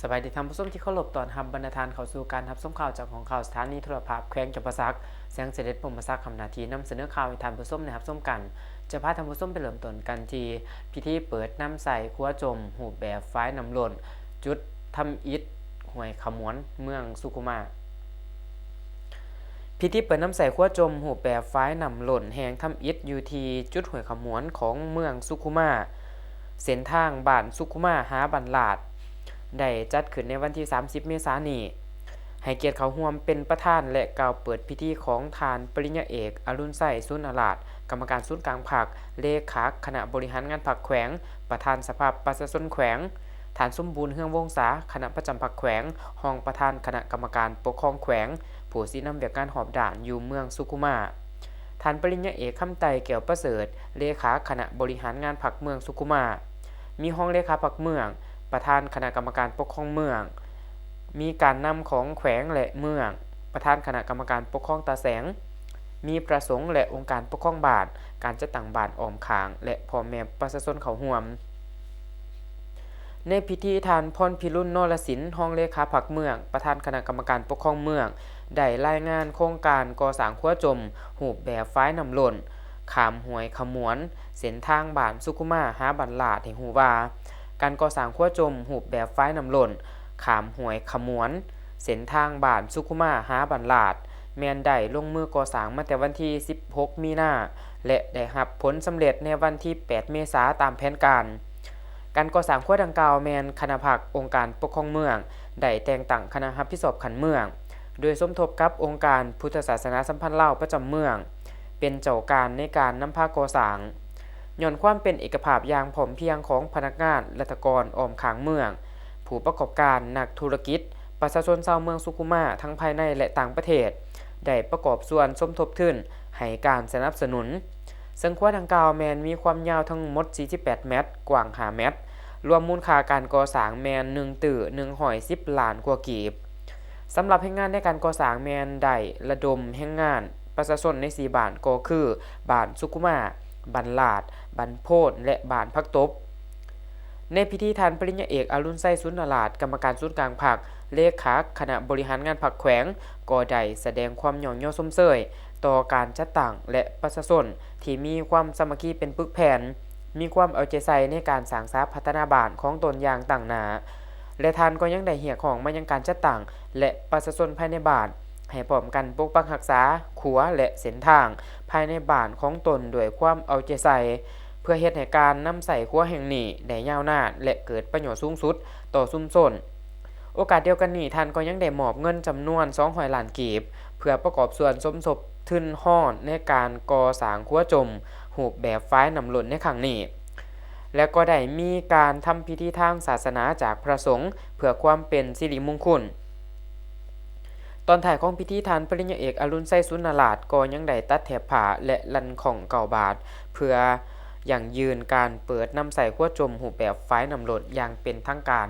ສະບາຍດີທ່ານຜູ້ຊົມທີ່ເຄົາລົບ, ຕ້ອນຮັບບັນດາທ່ານເຂົ້າສູ່ການຮັບຊົມຂ່າວຈາກຫ້ອງຂ່າວສະຖານີໂທລະພາບແຂວງຈຳປາສັກ. ແສງສະເດັດ ພົມມະສັກ ທຳໜ້າທີ່ນຳສະເໜີຂ່າວໃຫ້ທ່ານຜູ້ຊົມໄດ້ຮັບຊົມກັນ. ຈະພາທ່ານຜູ້ຊົມໄປເລີ່ມຕົ້ນກັນທີ່ພິທີເປີດນຳໃຊ້ຂົວຈົມຮູບແບບຝາຍນ້ຳລົ້ນ ຈຸດທຳອິດຫ້ວຍຂະໝວນ ເມືອງສຸຂຸມາ. ພິທີເປີດນຳໃຊ້ຂົວຈົມຮູບແບບຝາຍນ້ຳລົ້ນແຫ່ງທຳອິດຢູ່ທີ່ຈຸດຫ້ວຍຂະໝວນຂອງເມືອງສຸຂຸມາ, ເສັ້ນທາງບ້ານສຸຂຸມາຫາບ້ານລາດ ໄດ້ຈັດຂຶ້ນໃນວັນທີສາມສິບ ເມສານີ້. ໃຫ້ກຽດເຂົ້າຮ່ວມເປັນປະທານ ແລະ ກ່າວເປີດພິທີຂອງທ່ານ ປະລິນຍາເອກ ອະລຸນໄຊ ສູນນະລາດ ກຳມະການສູນກາງພັກ, ເລຂາຄະນະບໍລິຫານງານພັກແຂວງ, ປະທານສະພາປະຊາຊົນແຂວງ, ທ່ານ ສົມບູນ ເຮືອງວົງສາ ຄະນະປະຈຳພັກແຂວງ, ຮອງປະທານຄະນະກຳມະການປົກຄອງແຂວງ, ຜູ້ຊີ້ນຳວຽກງານຮອບດ້ານຢູ່ເມືອງສຸຂຸມາ, ທ່ານ ປະລິນຍາເອກ ຄຳໄຕ ແກ້ວປະເສີດ ເລຂາຄະນະບໍລິຫານງານພັກເມືອງສຸຂຸມາ, ມີຮອງເລຂາພັກເມືອງ, ປະທານຄະນະກຳມະການປົກຄອງເມືອງ, ມີການນຳຂອງແຂວງ ແລະ ເມືອງ, ປະທານຄະນະກຳມະການປົກຄອງຕາແສງ, ມີພະສົງ ແລະ ອົງການປົກຄອງບ້ານ, ການຈັດຕັ້ງບ້ານອ້ອມຂ້າງ ແລະ ພໍ່ແມ່ປະຊາຊົນເຂົ້າຮ່ວມ. ໃນພິທີ, ທ່ານ ພອນພິລຸນ ນໍລະສິນ ຮອງເລຂາພັກເມືອງ, ປະທານຄະນະກຳມະການປົກຄອງເມືອງ ໄດ້ລາຍງານໂຄງການກໍ່ສ້າງຂົວຈົມຮູບແບບຝາຍນ້ຳລົ້ນ ຂ້າມຫ້ວຍຂະໝວນ ເສັ້ນທາງບ້ານສຸຂຸມາຫາບ້ານລາດ ໃຫ້ຮູ້ວ່າ ການກໍ່ສ້າງຂົວຈົມຮູບແບບຝາຍນ້ຳລົ້ນ ຂ້າມຫ້ວຍຂະໝວນ ເສັ້ນທາງບ້ານສຸຂຸມາຫາບ້ານລາດ ແມ່ນໄດ້ລົງມືກໍ່ສ້າງມາແຕ່ວັນທີສິບຫົກ ມີນາ ແລະ ໄດ້ຮັບຜົນສຳເລັດໃນວັນທີແປດ ເມສາ ຕາມແຜນການ. ການກໍ່ສ້າງຂົວດັ່ງກ່າວແມ່ນຄະນະພັກອົງການປົກຄອງເມືອງ ໄດ້ແຕ່ງຕັ້ງຄະນະຮັບຜິດຊອບຂັ້ນເມືອງ ໂດຍສົມທົບກັບອົງການພຸດທະສາສະໜາສຳພັນລາວປະຈຳເມືອງ ເປັນເຈົ້າການໃນການນຳພາກໍ່ສ້າງ. ຍ້ອນຄວາມເປັນເອກະພາບຢ່າງພ້ອມພຽງຂອງພະນັກງານ, ລັດຖະກອນອ້ອມຂ້າງເມືອງ, ຜູ້ປະກອບການ, ນັກທຸລະກິດ, ປະຊາຊົນຊາວເມືອງສຸຂຸມາ ທັງພາຍໃນ ແລະ ຕ່າງປະເທດ ໄດ້ປະກອບສ່ວນສົມທົບທຶນໃຫ້ການສະໜັບສະໜູນ. ເຊິ່ງຂົວດັ່ງກ່າວແມ່ນມີຄວາມຍາວທັງໝົດສີ່ສິບແປດແມັດ, ກວ້າງຫ້າແມັດ, ລວມມູນຄ່າການກໍ່ສ້າງແມ່ນໜຶ່ງຕື້ໜຶ່ງຮ້ອຍສິບລ້ານກວ່າກີບ. ສຳລັບແຮງງານໃນການກໍ່ສ້າງແມ່ນໄດ້ລະດົມແຮງງານປະຊາຊົນໃນສີ່ບ້ານ ກໍຄື ບ້ານສຸຂຸມາ, ບ້ານລາດ, ບ້ານໂພນ ແລະ ບ້ານຜັກຕົບ. ໃນພິທີ, ທ່ານ ປະລິນຍາເອກ ອະລຸນໄຊ ສູນນະລາດ ກຳມະການສູນກາງພັກ, ເລຂາຄະນະບໍລິຫານງານພັກແຂວງ ກໍໄດ້ສະແດງຄວາມຍ້ອງຍໍຊົມເຊີຍຕໍ່ການຈັດຕັ້ງ ແລະ ປະຊາຊົນທີ່ມີຄວາມສາມັກຄີເປັນປຶກແຜ່ນ, ມີຄວາມເອົາໃຈໃສ່ໃນການສ້າງສາພັດທະນາບ້ານຂອງຕົນຢ່າງຕັ້ງໜ້າ ແລະ ທ່ານກໍຍັງໄດ້ຮຽກຮ້ອງມາຍັງການຈັດຕັ້ງ ແລະ ປະຊາຊົນພາຍໃນບ້ານ ໃຫ້ພ້ອມກັນປົກປັກຮັກສາຂົວ ແລະ ເສັ້ນທາງພາຍໃນບ້ານຂອງຕົນດ້ວຍຄວາມເອົາໃຈໃສ່ ເພື່ອເຮັດໃຫ້ການນຳໃຊ້ຂົວແຫ່ງນີ້ໄດ້ຍາວນານ ແລະ ເກີດປະໂຫຍດສູງສຸດຕໍ່ຊຸມຊົນ. ໂອກາດດຽວກັນນີ້, ທ່ານກໍຍັງໄດ້ມອບເງິນຈຳນວນສອງຮ້ອຍລ້ານກີບ ເພື່ອປະກອບສ່ວນສົມທົບທຶນຮອນໃນການກໍ່ສ້າງຂົວຈົມຮູບແບບຝາຍນ້ຳລົ້ນໃນຄັ້ງນີ້ ແລະ ກໍໄດ້ມີການທຳພິທີທາງສາສະໜາຈາກພະສົງ ເພື່ອຄວາມເປັນສິລິມຸງຄຸນ. ຕອນທ້າຍຂອງພິທີ, ທ່ານ ປະລິນຍາເອກ ອະລຸນໄຊ ສູນນະລາດ ກໍຍັງໄດ້ຕັດແຖບຜ້າ ແລະ ລັນຂ້ອງເກົ້າບາດ ເພື່ອຢັ້ງຢືນການເປີດນຳໃຊ້ຂົວຈົມຮູບແບບຝາຍນ້ຳລົ້ນຢ່າງເປັນທາງການ.